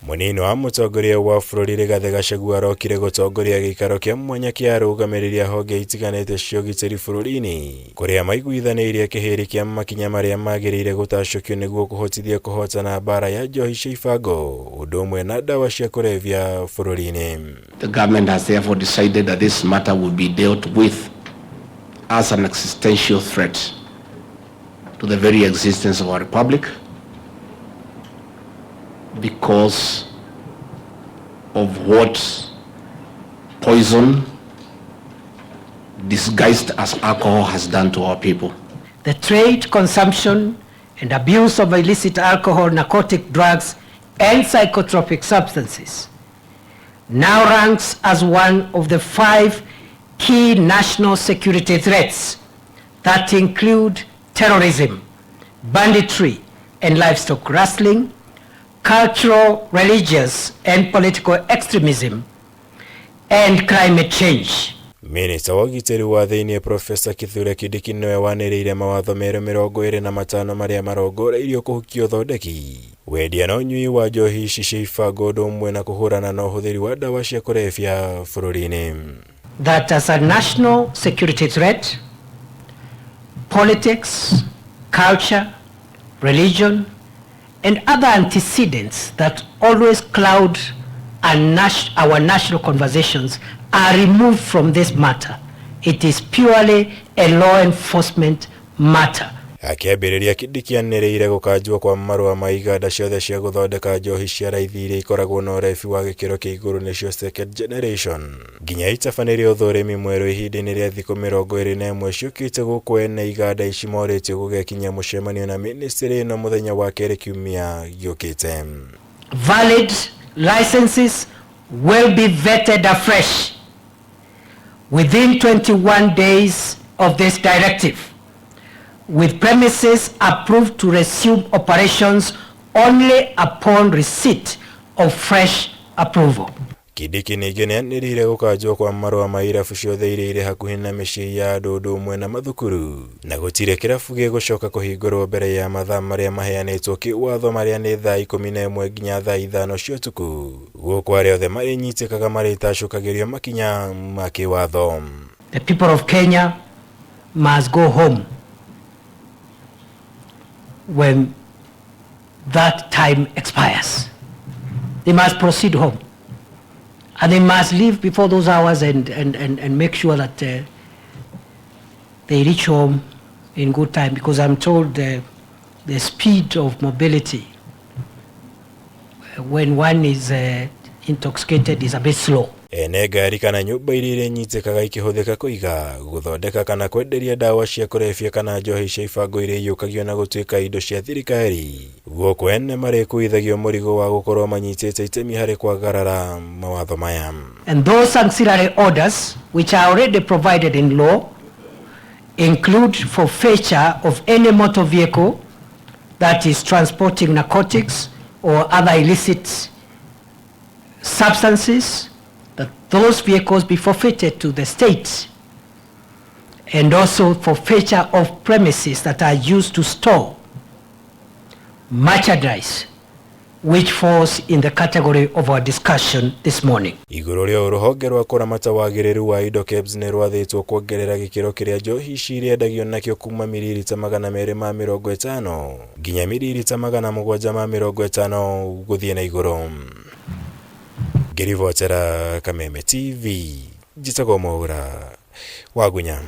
Mũnini wa mũtongoria wa bũrũri Rigathĩ Gachagua arokire gũtongoria gĩikaro kĩa mwanya kĩa arũgamĩrĩri a honge itiganĩte cia ũgitĩri bũrũri-inĩ kũrĩa maiguithanĩirie kĩhĩri kĩa makinya marĩa magĩrĩire gũtacũkio nĩguo kũhotithia kũhotana mbara ya njohi cia ibango ũndũ ũmwe na ndawa cia kũrebia bũrũri-inĩ. The government has therefore decided that this matter will be dealt with as an existential threat to the very existence of our republic because of what poison disguised as alcohol has done to our people. The trade, consumption, and abuse of illicit alcohol, narcotic drugs, and psychotropic substances now ranks as one of the 5 key national security threats that include terrorism, banditry, and livestock rustling, cultural, religious, and political extremism, and climate change. Minista wa ũgitĩri wa thĩinĩ Profesa Kithure Kindiki nĩwe wanĩrĩire mawatho merũ 25 marĩa marongoreirio kũhukia ũthondeki, wendia na ũnyui wa njohi ici cia ibango ũndũ ũmwe na kũhũrana na ũhũthĩri wa ndawa cia kũrebia bũrũri-inĩ. That as a national security threat, politics, culture, religion, and other antecedents that always cloud our national conversations are removed from this matter. It is purely a law enforcement matter. Akĩambĩrĩria Kindiki anĩrĩire gũkanjwo kwa marũa ma iganda ciothe cia gũthondeka njohi cia raithi iria ikoragwo na ũrebi wa gĩkĩro kĩa igũrũ nĩcio second generation nginya itabanĩrio ũthũrimi mwerũ ihinda-inĩ rĩa thikũ 21 ciũkĩte gũkũ ene iganda ici morĩtio gũgekinyia mũcemanio na ministry ĩno mũthenya wa kerĩ kiumia gĩũkĩte. Valid licenses will be vetted afresh within 21 days of this directive, with premises approved to resume operations only upon receipt of fresh approval. Kindiki ningĩ nĩanĩrĩire gũkanjwo kwa marũa ma irabu ciothe iria irĩ hakuhĩ na mĩciĩ ya andũ ũndũ ũmwe na mathukuru na gũtirĩ kĩrabu gĩgũcoka kũhingũrwo mbere ya mathaa marĩa maheanĩtwo kĩwatho marĩa nĩ thaa 11 nginya thaa 5 cia ũtukũ gũkũ arĩa othe marĩnyitĩkaga marĩtacũkagĩrio makinya ma kĩwatho. The people of Kenya must go home when that time expires. They must proceed home. And they must leave before those hours and make sure that they reach home in good time, because I'm told the speed of mobility when one is intoxicated is a bit slow. Ene ngari kana nyũmba iria irenyitĩkaga ikĩhũthĩka kũiga, gũthondeka kana kwenderia ndawa cia kũrebia kana njohi cia ibango iria iyũkagio na gũtuĩka indo cia thirikari gũkũ ene marĩkuithagio mũrigo wa gũkorwo manyitĩte itemi harĩ kwagarara mawatho maya. And those ancillary orders which are already provided in law include forfeiture of any motor vehicle that is transporting narcotics or other illicit substances, that those vehicles be forfeited to the state, and also forfeiture of premises that are used to store merchandise which falls in the category of our discussion this morning. Igũrũ rĩa rũhonge rwa kũramata wagĩrĩru wa indo KEBS nĩ rwathĩtwo kuongerera gĩkĩro kĩrĩa njohi ici irĩendagio nakĩo kuma miririta 250 nginya miririta 750 gũthiĩ na igũrũ. Ngĩribotera Kameme TV, njĩtagwo Mwaura Wagunya.